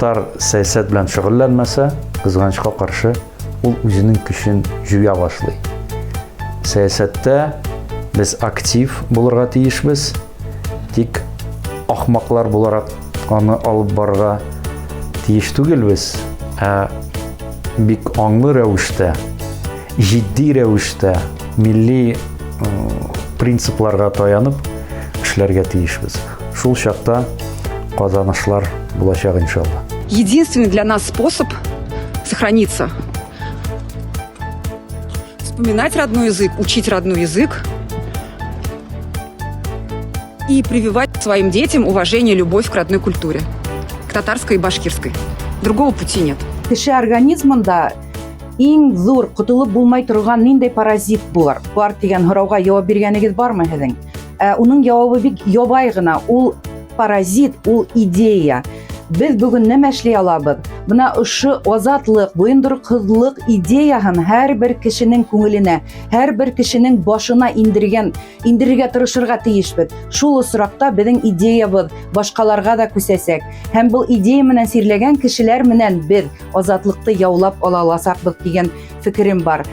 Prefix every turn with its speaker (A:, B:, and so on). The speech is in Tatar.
A: Татар сәясәт белән шөгыльләнмәсә, кызганычка каршы, ул үзенең көчен җуя башлый. Сәясәттә без актив булырга тиешбез, тик ахмаклар буларак аны алып барырга тиеш түгелбез, ә бик аңлы рәвештә, җитди рәвештә, милли принципларга таянып эшләргә тиешбез. Шул чакта казанышлар булачак иншалла.
B: Единственный для нас способ сохраниться. Вспоминать родной язык, учить родной язык и прививать своим детям уважение, любовь к родной культуре, к татарской и башкирской. Другого пути нет.
C: Кеше организмында иң зур котылып булмай торган нинди паразит булар? Бар дигән сорауга җавап биргәнегез бармы һезнең? Ә, уның җавабы бик ябай гына. Ул паразит, ул идея. Без бүген нәмә эшли алабыз? Менә ошо азатлык, боендырыксызлык идеяһын һәрбер кешенең күңеленә, һәрбер кешенең башына индергән, индерергә тырышырга тиешбез. Шул очракта безнең идеябыз башкаларга да күчәчәк. Һәм был идея менән сөйләгән кешеләр менән без азатлыкты яулап ала аласакбыз дигән фикерем бар.